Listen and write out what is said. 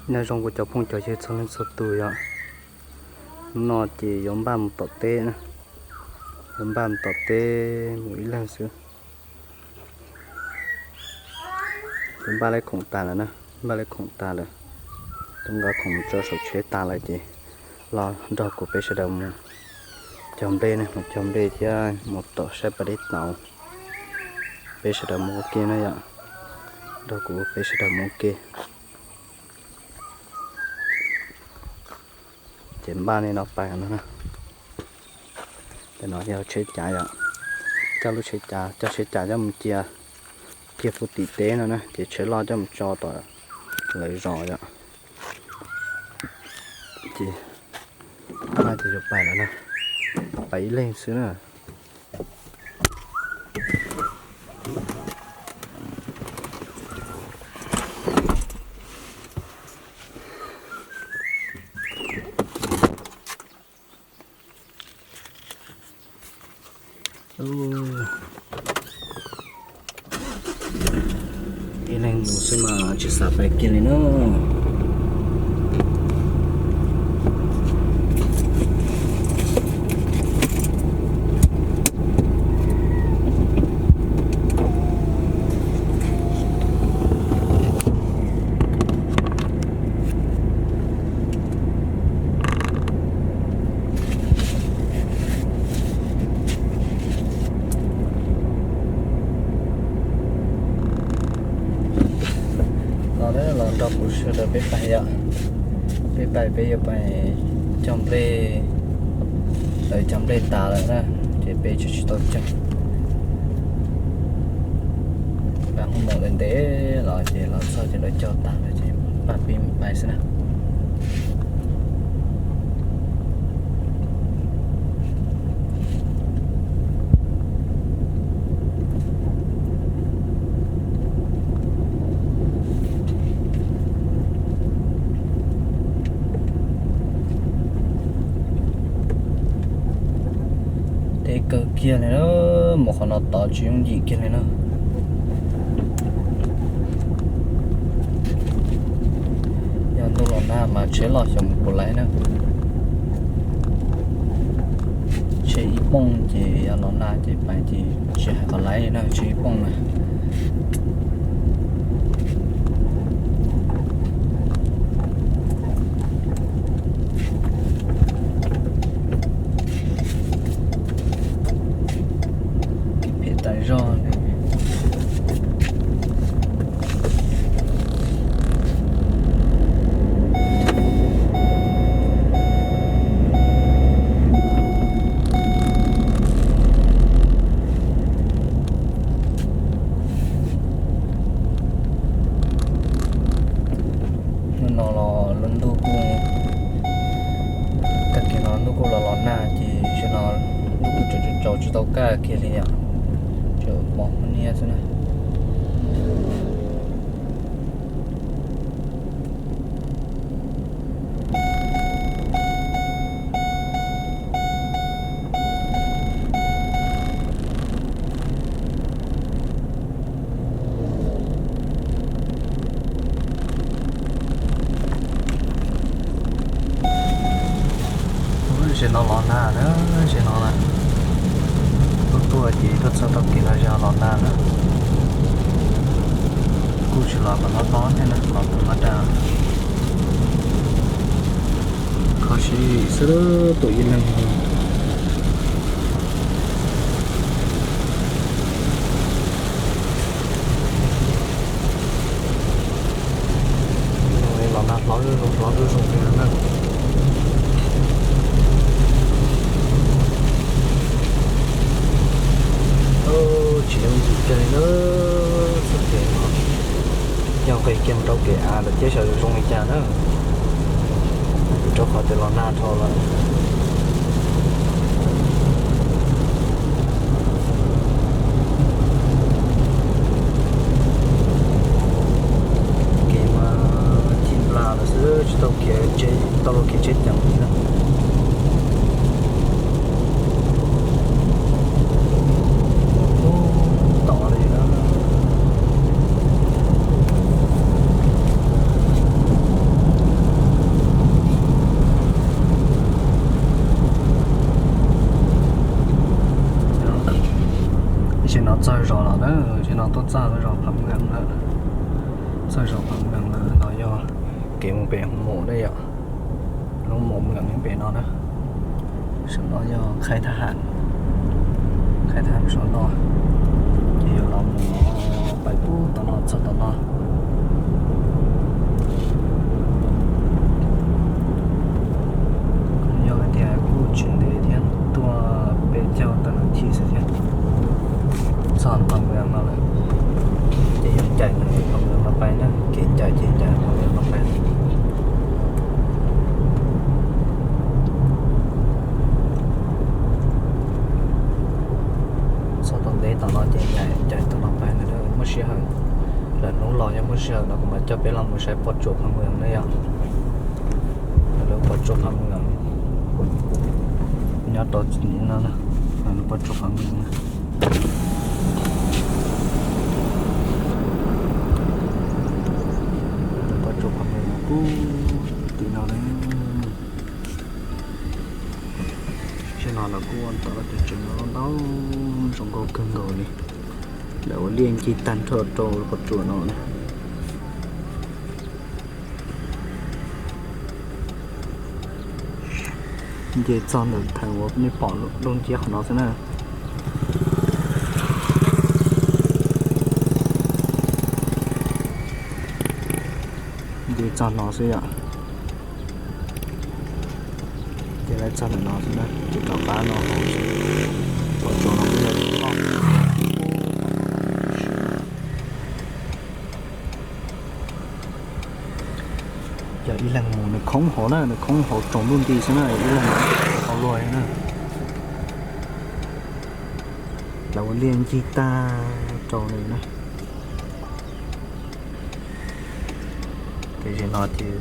Nyob zoo kuv cov phooj cov ywg txhua leej txhua tus yom. Hnub no ces yuav npaj mus tom teb na, yuav npaj mus tom teb mus ib leeg xwb. Ces npaj leb khoom tas lawm na, npaj leb khoom tas lawm, tus nqa khoom mus tso saum tsheb tas lawm ces los nrog kuv peb sawv daws mus cog nplej ne, mus cog nplej thiab mus tom saib pas dej tauv. Peb sawv daws mus ua ke na yom, nrog kuv peb sawv daws mus ua ke. Ces npaj li no pais no na. Ntawm no yog tsheb cav yom, coj lub tsheb cav, coj tsheb cav coj mus cia kiag puag tim teb no na, ces tsheb loj coj mus tso tom lawv zos yom. Ces npaj ces yuav pais lawm na, pais ib leeg xwb na. Ib leeg mus xwb mas tsis xav pais kiag li na. Los, los nrog kuv sawv daws peb pais yom. Peb pais peb yuav pais cog nplej, lawv cog nplej tas lawm na, ces peb tsis tsis tau cog. Peb hu mus ntev ntev los ces los txog ces lawv cog tas lawm ces pab peb mus pais xwb na. Teb kawg kiag li na, mus qhov no tod tsis yooj yim kiag li na. Yog ntuj los nag mas tsheb loj xyov mus puas laib na. Tsheb ib pooj ces yog los nag ces pais ces tsis hais qhov laib li na, tsheb ib pooj na. Phem tas zog li. Hnub no los lub ntuj kuj, tag kis no ntuj kuj los los nag ces zaum no ntuj kuj tseem tsaus tsaus tsis tau kaj kiag li yom, tseem pom hmoov niab xwb na. Ub, zaum no los nag na, zaum no na. Tuaj tuaj ces tuaj txog tag kis no zaum los nag na. Kuj tsis los kom hlob hlob thiab na, los tus mab daj. Kho siab xwb tus ib leeg. Los nag hlob zuj zus, hlob zuj zus li no na. Tsis yooj yim kiag li na, txoj kev no yog nqis kiag rau kev av lawm thiab xyov yuav zoo li cas na, rau qhov tias los nag dhau lawm. Kev mas chim nplas lawm xwb, tsis tau khiav tsheb, tau los khiav tsheb ceev li na. Ub, tod li na. Txog zos Phav Mees lawm, no yog kev mus pem Hoo Mom ne yom, Hoo Mom Mees nyob pem no na. Saum no yog Khaib Thab Ham, Khaib Thab Ham saum no, ces yuav los mus pais pub tom no txog tom no. Yog hais tias kuj tsis ntev thiab, tuaj peb caug tawm nas this xwb thiab. Txog Phav Mees no lawm, ces yuav caij Phav Mees no pais na, kev caij ces caij Phav Mees no pais. Txog tau ntev tom no ces caij tom no pais na, muaj sij hawm, lwm hnub los yog muaj sij hawm no kuv mam coj peb los mus saib Pov Tsuas Phav Mees na yom. Lawv Pov Tsuas Phav Mees nyob rau tim no, Pov Tsuas Phav Mees na. Pov Tsuas Phav Mees puag tim no na. Tsev no lawv kuj ua tau lub tsev no ntau, zoo nkauj kawg nkaus li. Lawv ua liaj ncig tag nrho rau Pov Tsuas no na. Nce txog ntawm theem uas nej pom doo nciab qhov no xwb na. Nce txog no xwb yom. Ces lawv txog ntawm no xwb na, ces rov qab no hauv Pov Tsuas no kuj yog loj. Yog ib leeg mus nws khoob hauv na, nws khoob hauv tsaus ntuj nti xwb na, ib leeg mus tau luag na. Lawv ua liaj ncig tag rau li na. Ces no ces